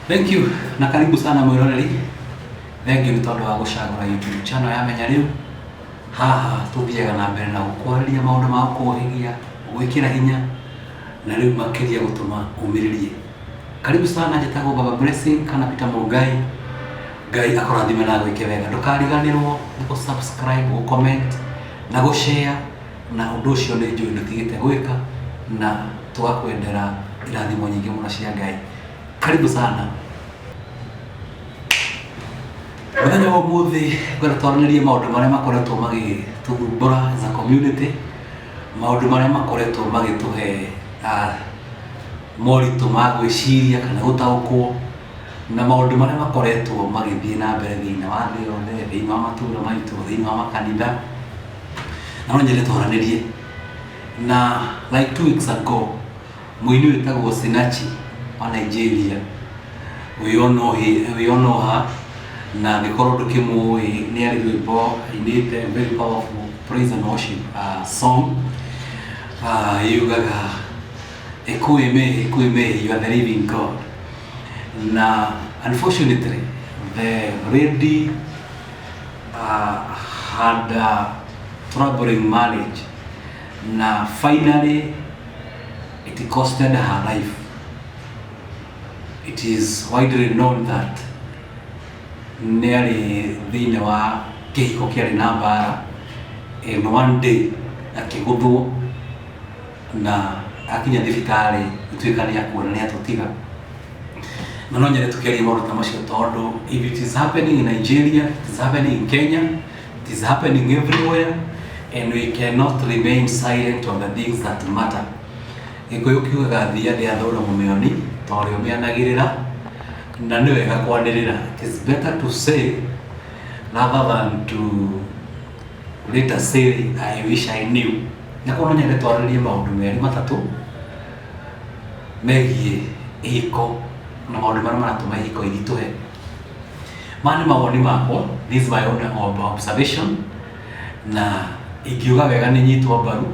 Thank you na karibu sana mwĩroreri. Thank you nĩ tondũ wa gũcagũra YouTube channel ya Menya Rĩu. Haha tũthiaga na mbere na gũkwarĩria maũndũ ma gũkũhĩgia, gwĩkĩra hinya na rĩu makĩria gũtũma ũmĩrĩrie. Karibu sana, njĩtagwo Baba Blessing kana Peter Mũngai. Ngai akũrathime na agwĩke wega. Ndũkariganĩrwo nĩ gũ subscribe, gũ comment na gũ share na ũndũ ũcio nĩ njũĩ ndũtigĩte gwĩka na tũgakwendera irathimo nyingĩ mũno cia Ngai. Karibu sana. Mũthenya wa ũmũthĩ ngwenda twaranĩrie maũndũ marĩa makoretwo magĩtũthumbũra as a community, maũndũ marĩa makoretwo magĩtũhe moritũ ma gwĩciria kana gũtaũkwo, na maũndũ marĩa makoretwo magĩthiĩ na mbere thĩinĩ wa thĩ yothe, thĩinĩ wa matũra maitũ, thĩinĩ wa makanitha, na no nyende twaranĩrie. Na like 2 weeks ago, mũini wĩtagwo Sinachi wa Nigeria, we all know he, we all know her, na angĩkorwo ndũkĩmũĩ, nĩ arĩ rwĩmbo ainĩte, very powerful praise and worship song yugaga "Ekwueme, Ekwueme, you are the living God." Na unfortunately the lady had a troubling marriage na finally it costed her life. It is widely known that nĩ arĩ thĩinĩ wa kĩhiko kĩarĩ na mbara and one day akĩgũthwo na akinya thibitarĩ gũtuĩka nĩ akuona nĩ atũtiga. Na no nyende tũkĩaria maũndũ ta macio tondũ if it is happening in Nigeria, it is happening in Kenya, it is happening everywhere, and we cannot remain silent on the things that matter. Gĩkũyũ kiugaga thia ndĩathũra mũmĩoni ta ũrĩa ũmĩanagĩrĩra, na nĩ wega kwanĩrĩra. It is better to say rather than to later say, "I wish I knew." Na koguo no nyende twarĩrĩrie maũndũ merĩ matatũ megiĩ ihiko na maũndũ marĩa maratũma ihiko iritũhe. Maya nĩ mawoni makwa, this is my own observation, na ingiuga wega nĩ nyitwo mbaru,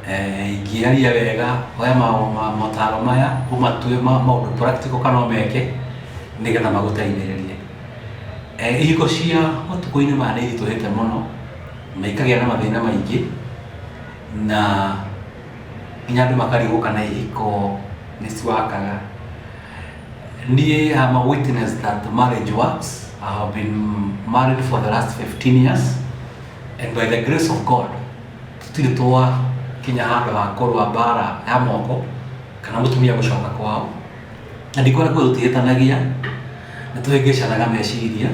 ingĩaria wega oya motaro maya ũmatue maũndũ practical kana ũmeke nĩgetha magũteithĩrĩrie. Ihiko cia matukũ-inĩ maya nĩ iritũhĩte mũno na ikagĩa na mathĩna maingĩ, na nginya andũ makarigwo kana ihiko nĩ ciwakaga. Niĩ am a witness that marriage works. I have been married for the last 15 years and by the grace of God tũtirĩ twakinya handũ ha kũrũa mbara ya moko kana mũtumia gũcoka kwao, na ndikwenda kuga tũtihĩtanagia, nĩ tũhĩngĩcanaga meciria,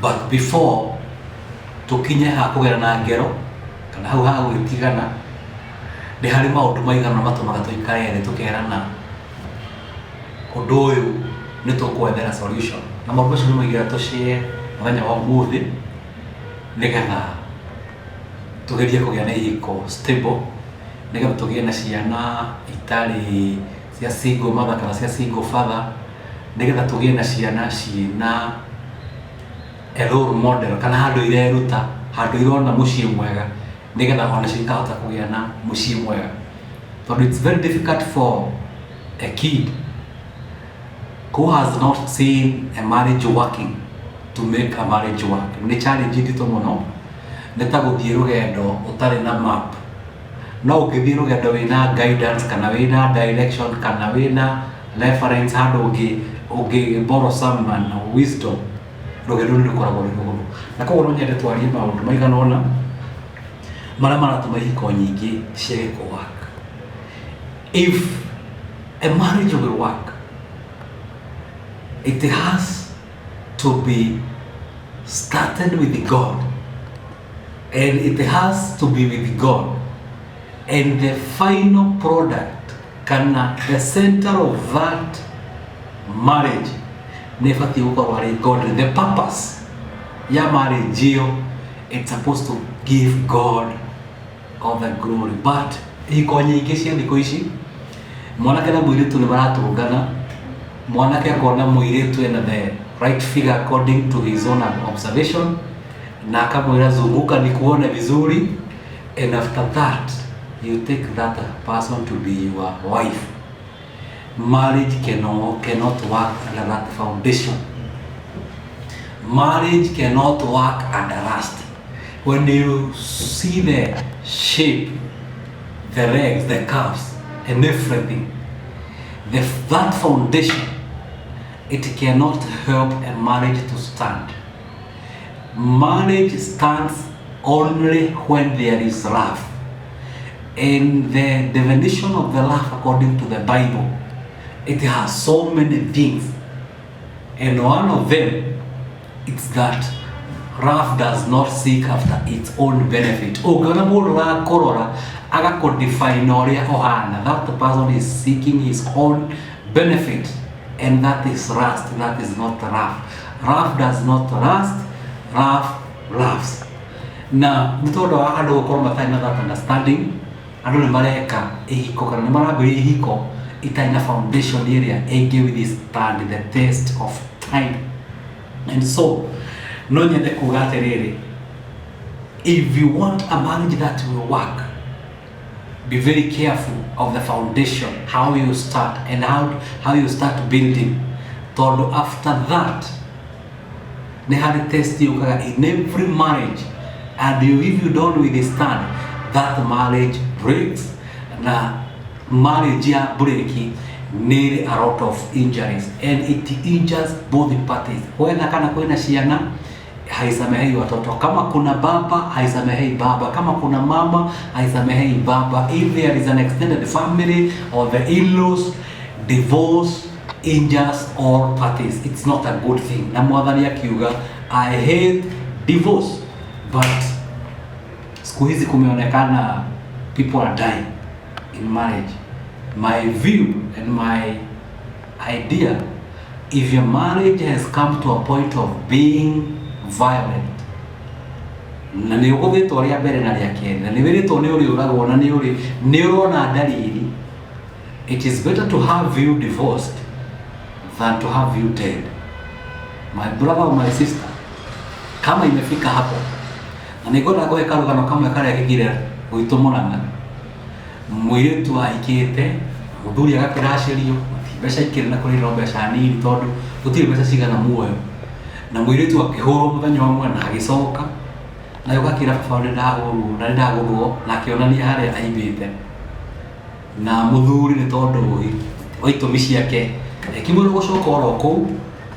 but before tũkinye ha kũgerana ngero kana hau ha gwĩtigana, nĩ harĩ maũndũ maigana matũmaga tũikare thĩ tũkerana ũndũ ũyũ nĩ tũkwethera solution, na maũndũ macio nĩ maigĩra tũshare mũthenya wa ũmũthĩ nĩgetha tũgerie kũgĩa na ihiko stable, nĩgetha tũgĩe na ciana itarĩ cia single mother kana cia single father, nĩgetha tũgĩe na ciana ciĩna a role model kana handũ ireruta, handũ irona mũciĩ mwega, nĩgetha onacio ikahota kũgĩa na mũciĩ mwega, tondũ it's very difficult for a kid who has not seen a marriage working to make a marriage work. Nĩ challenge nditũ mũno, nĩ ta gũthiĩ rũgendo ũtarĩ na map. No ũngĩthiĩ rũgendo wĩna guidance kana wĩna direction kana wĩna reference, handũ ũngĩ borrow some wisdom, rũgendo rũu nĩ rũkoragwo rwĩ rũhũthũ. Na koguo no nyende twarie maũndũ maigana ũna marĩa maratũma ihiko nyingĩ ciage kũ work. If a marriage will work, it has to be started with God and it has to be with God, and the final product kana the center of that marriage nĩ ĩbatiĩ gũkorwo arĩ God. The purpose ya marriage ĩyo, it's supposed to give God all the glory. But ihiko nyingĩ cia thikũ ici, mwanake na mũirĩtu nĩ maratũngana, mwanake akona mũirĩtu ena the right figure according to his own observation, na akamwĩra, "Zunguka nikuone vizuri," and after that you take that person to be your wife. Marriage cannot work under that foundation. Marriage cannot work under lust. When you see the shape, the legs, the calves, and everything, that foundation, it cannot help a marriage to stand. Marriage stands only when there is love. And the definition of the love according to the Bible, it has so many things. And one of them, it's that love does not seek after its own benefit. Ũngĩona mũndũ ũrakũrora agakũ-define ũrĩa ũhana, that person is seeking his own benefit, and that is lust, that is not love. Love does not lust, love loves. Na nĩ tondũ wa andũ gũkorwo matarĩ na that understanding, andũ nĩ mareka ihiko kana nĩ marambĩrĩria ihiko itarĩ na foundation ĩrĩa ĩngĩ withstand the test of time. And so no nyende kuga atĩrĩrĩ, if you want a marriage that will work, be very careful of the foundation, how you start and how you start building, tondũ after that nĩ harĩ test yũkaga in every marriage, and if you don't withstand that, marriage breaks. Na marriage ya break nĩ ĩrĩ a lot of injuries, and it injures both parties, whether kana kwĩna ciana, haisamehei watoto. Kama kuna baba, haisamehei baba. Kama kuna mama, haisamehei baba. If there is an extended family or the in-laws, divorce injures all parties. It's not a good thing. Na Mwathani akiuga, "I hate divorce," but siku hizi kumeonekana people are dying in marriage. My view and my idea, if your marriage has come to a point of being violent, na nĩ ũgũthĩtwo rĩa mbere na rĩa kerĩ, na nĩ wĩrĩtwo nĩ ũrĩ ũragwo, na nĩ ũrĩ nĩ ũrona ndariri, it is better to have you divorced than to have you dead, my brother or my sister. Kama imefika hapo, na nĩ ngwenda kũhe karũgano kamwe karĩa kĩgire gwitũ Mũrang'a. Mũirĩtu ahikĩte, mũthuri agakĩracĩrio, mbeca ikĩrĩ na kũrĩ no mbeca nini, tondũ gũtirĩ mbeca cigana muoyo, na mũirĩtu akĩhũrwo mũthenya ũmwe na agĩcoka na gũgakĩra baba, "Nĩ ndahũrwo na nĩ ndagũthwo," na akĩonania harĩa aimbĩte. Na mũthuri, nĩ tondũ wa itũmi ciake, akĩmwĩrwo gũcoka oro kũu,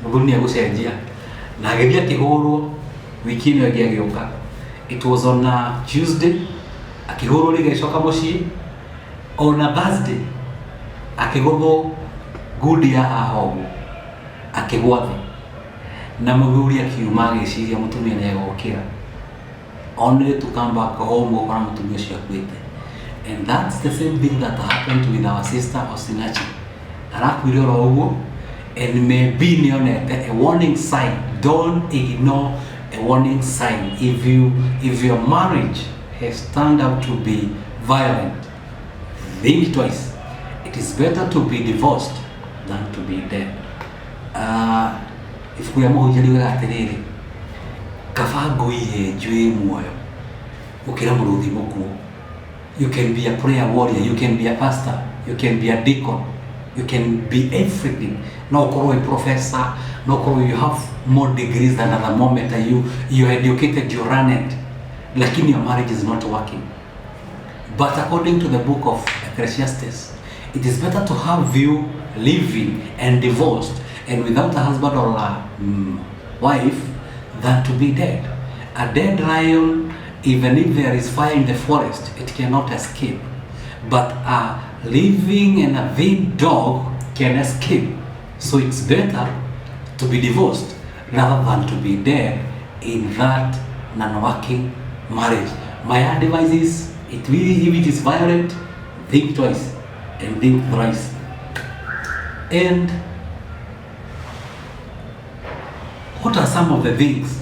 mũthuri nĩ egũcenjia, na agĩthiĩ akĩhũrwo. Wiki ĩno ĩngĩ agĩũka, it was on a Tuesday, akĩhũrwo rĩngĩ, agĩcoka mũciĩ. On a Thursday akĩgũthwo ngundi ya haha ũguo, akĩgwa thĩ, na mũthuri akiuma agĩciria mũtumia nĩ egũkĩra, only to come back home gũkora mũtumia ũcio akuĩte. And that's the same thing that happened with our sister Osinachi. Arakuire oro ũguo, and maybe nĩonete a warning sign. Don't ignore a warning sign. If your marriage has turned out to be violent, think twice. It is better to be divorced than to be dead. Ibuku rĩa Mũhunjia riugaga atĩrĩrĩ, kaba ngui hĩnju ĩ muoyo gũkĩra mũrũthi mũkuũ. You can be a prayer warrior, you can be a pastor, you can be a deacon, you can be everything. No ũkorwo wĩ professor, no ũkorwo you have more degrees than at the moment, you are educated, you learned, lakini your marriage is not working. But according to the book of Ecclesiastes, it is better to have you living and divorced and without a husband or a wife than to be dead. A dead lion, even if there is fire in the forest, it cannot escape. But a living and a vain dog can escape. So it's better to be divorced rather than to be dead in that non-working marriage. My advice is, it really, if it is violent, think twice and think thrice. And what are some of the things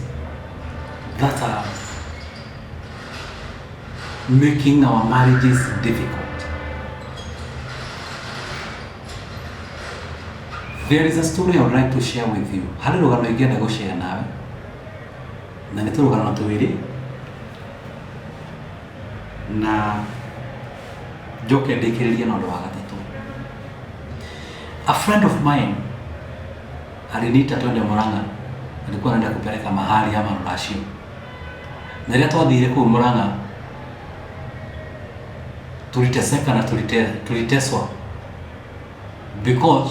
that are making our marriages difficult? There is a story I would like to share with you. Harĩ rũgano ingĩenda gũshare nawe, na nĩ tũrũgano twĩrĩ, na njoke ndĩkĩrĩrie na ũndũ wa gatatũ. A friend of mine aliniita twende Murang'a, alikuwa anaenda kupeleka mahali ama ruracio. Na rĩrĩa twathire kũu Murang'a tuliteseka na tuliteswa because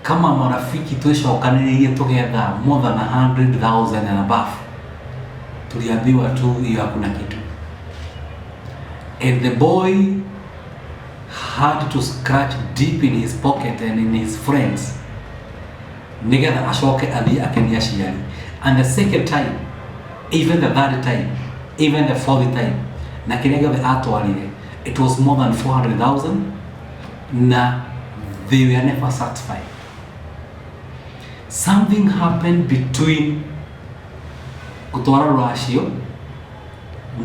kama marafiki twicokanĩrĩirie tũgetha more than 100,000 and above, tuliambiwa tu hiyo hakuna kitu, and the boy had to scratch deep in his pocket and in his friends nigetha acoke athiĩ akenie aciari. And the second time, even the third time, even the fourth time, na kĩrĩa gĩothe atwarire, it was more than 400,000, na they were never satisfied. Something happened between gũtwara rũracio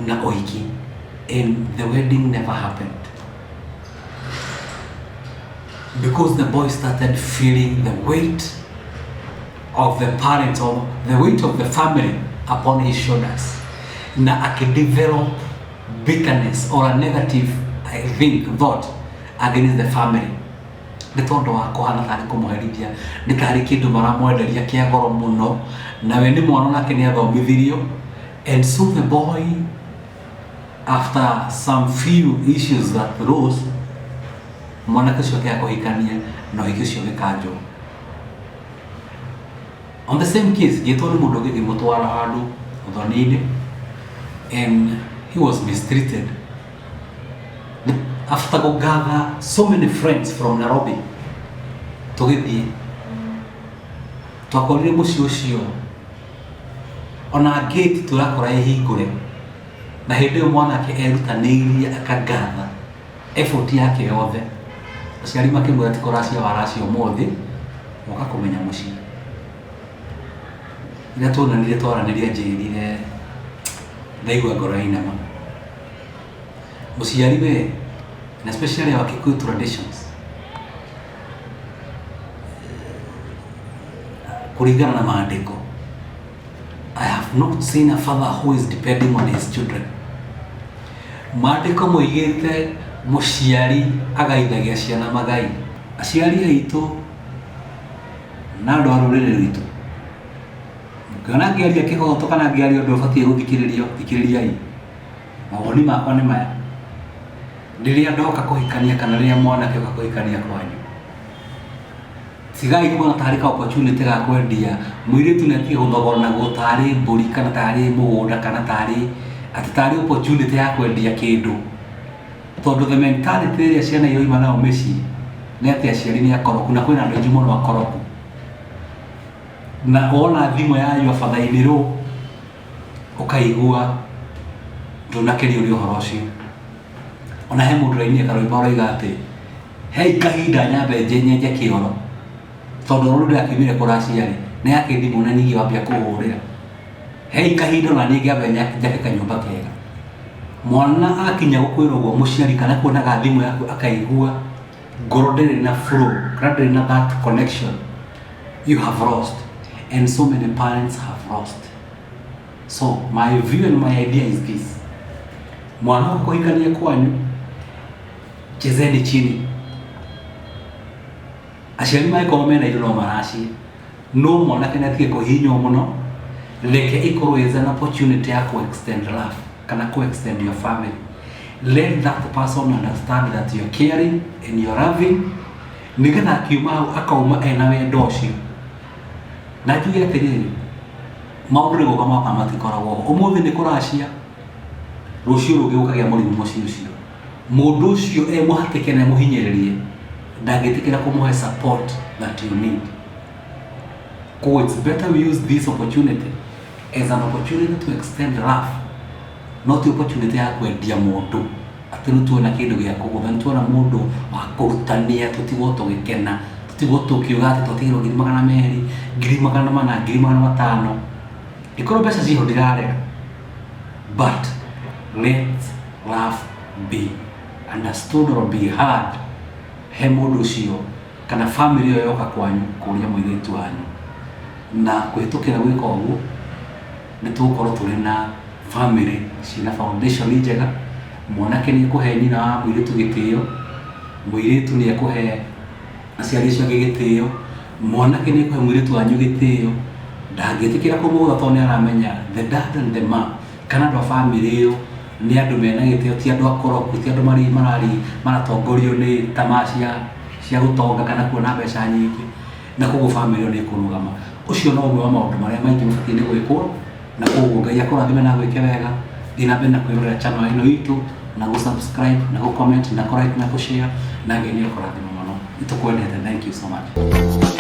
na ũhiki, and the wedding never happened because the boy started feeling the weight of the parents or the weight of the family upon his shoulders, na akidevelop bitterness or a negative, I think, thought against the family, nĩ tondũ wa kũhana tarĩ kũmũherithia, nĩ tarĩ kĩndũ maramwenderia kĩa goro mũno, nawe nĩ mwana nake nĩ athomithirio. And so the boy, after some few issues that rose, mwanake ũcio akĩaga kũhikania na ũhiki ũcio ũgĩkanjwo. On the same case, ngĩtwo nĩ mũndũ ũngĩ, ngĩmũtwara handũ ũthoni-inĩ, and he was mistreated after gather so many friends from Nairobi. Tũgĩthiĩ twakorire mũciĩ ũcio ona gate tũrakora ĩhingũre, na hĩndĩ ĩyo mwanake erutanĩirie akagatha effort yake yothe. Aciari makĩmwĩra ti kũracia waracia ũmũthĩ, woka kũmenya mũciĩ. Rĩrĩa tuonanire twaranĩria, njĩrire ndaigua ngoro yainama. Mũciari we, and especially our Kikuyu traditions, kũringana na maandĩko, I have not seen a father who is depending on his children. Maandĩko moigĩte mũciari agaithagia ciana magai. Aciari aitũ na andũ a rũrĩrĩ rwitũ, mũngĩona ngĩaria kĩhoto kana ngĩaria ũndũ ũbatiĩ gũthikĩrĩrio, thikĩrĩriai. Mawoni makwa nĩ maya: rĩrĩa ndoka kũhikania kana rĩrĩa mwanake oka kũhikania kwanyu, tigai kuona tarĩ ka opportunity ga kwendia mũirĩtu, nĩ atige gũthogoranagwo tarĩ mbũri kana tarĩ mũgũnda kana tarĩ atĩ tarĩ opportunity ya kwendia kĩndũ, tondũ the mentality ĩrĩa ciana iroima nayo mĩciĩ nĩ atĩ aciari nĩ akoroku, na kwĩna andũ aingĩ mũno akoroku. Na wona thimũ ya your father-in-law ũkaigua ndũnakerio nĩ ũhoro ũcio. Ona he mũndũ raini karwĩmbo aroiga atĩ hei kahinda nyambe njenyenje kĩoro, tondũ rũrũ ndĩrakiumire kũracia rĩ, nĩ yake thimũ na ningĩ wambia kũhũrĩra, hei kahinda ona niĩ ngĩambe njake kanyũmba kega. Mwana akinya gũkwĩra ũguo mũciari kana kuonaga thimũ yaku akaigua ngoro ndĩrĩ na flow kana ndĩrĩ na that connection, you have lost, and so many parents have lost. So my view and my idea is this: mwana wa kũhikania kwanyu, chezeni chini. Aciari mangĩkorwo mena indo no maracie, no mwanake nĩ atige kũhihinywo mũno. Reke ikorwo is an opportunity ya ku extend love kana ku extend your family. Let that person understand that you're caring and you're loving, nigetha akiuma hau akauma ena wendo ũcio. Na njuge atĩrĩrĩ, maũndũ nĩ gũka moka, matikoragwo ho. Ũmũthĩ nĩ kũracia, rũciũ rũngĩ gũkagĩa mũrimũ mũciĩ ũcio, mũndũ ũcio e mũhatĩke na mũhinyĩrĩrie, ndangĩtĩkĩra kũmũhe support that you need. Koguo it's better we use this opportunity as an opportunity to extend love, not opportunity ya kwendia mũndũ atĩ rĩu tuona kĩndũ gĩa kũgũtha, nĩ tuona mũndũ wa kũrutania, tũtigwo tũgĩkena, tũtigwo tũkiuga atĩ twatigĩrwo 200,000, 400,000, 500,000. Ikorwo mbeca ciho, ndirarega, but let love be understood or be heard he mũndũ ũcio kana family ĩyo yoka kwanyu kũria mũirĩtu wanyu. Na kũhĩtũkĩra gwĩka ũguo, nĩ tũgũkorwo tũrĩ na family ciĩna foundation njega. Mwanake nĩ ekũhe nyina wa mũirĩtu gĩtĩo, mũirĩtu nĩ ekũhe Aciari acio angĩ gĩtĩo, mwanake nĩ ekũhe mũirĩtu wanyu gĩtĩo, ndangĩtĩkĩra kũmũgũtha tondũ nĩ aramenya the dad and the mom kana andũ a bamĩrĩ ĩyo nĩ andũ mena gĩtĩo, ti andũ akoroku, ti andũ marĩ marari maratongorio nĩ tamaa cia cia gũtonga kana kuona mbeca nyingĩ, na koguo bamĩrĩ ĩyo nĩ ĩkũrũgama. Ũcio no ũmwe wa maũndũ marĩa maingĩ mabatiĩ nĩ gwĩkwo, na koguo Ngai akũrathime na agwĩke wega. Thiĩ na mbere na kwĩrorera channel ĩno itũ, na gũ subscribe, na gũ comment, na kũ like, na kũ share, na Ngai nĩ ekũrathima mũno. Nĩ tũkwendete, thank you so much.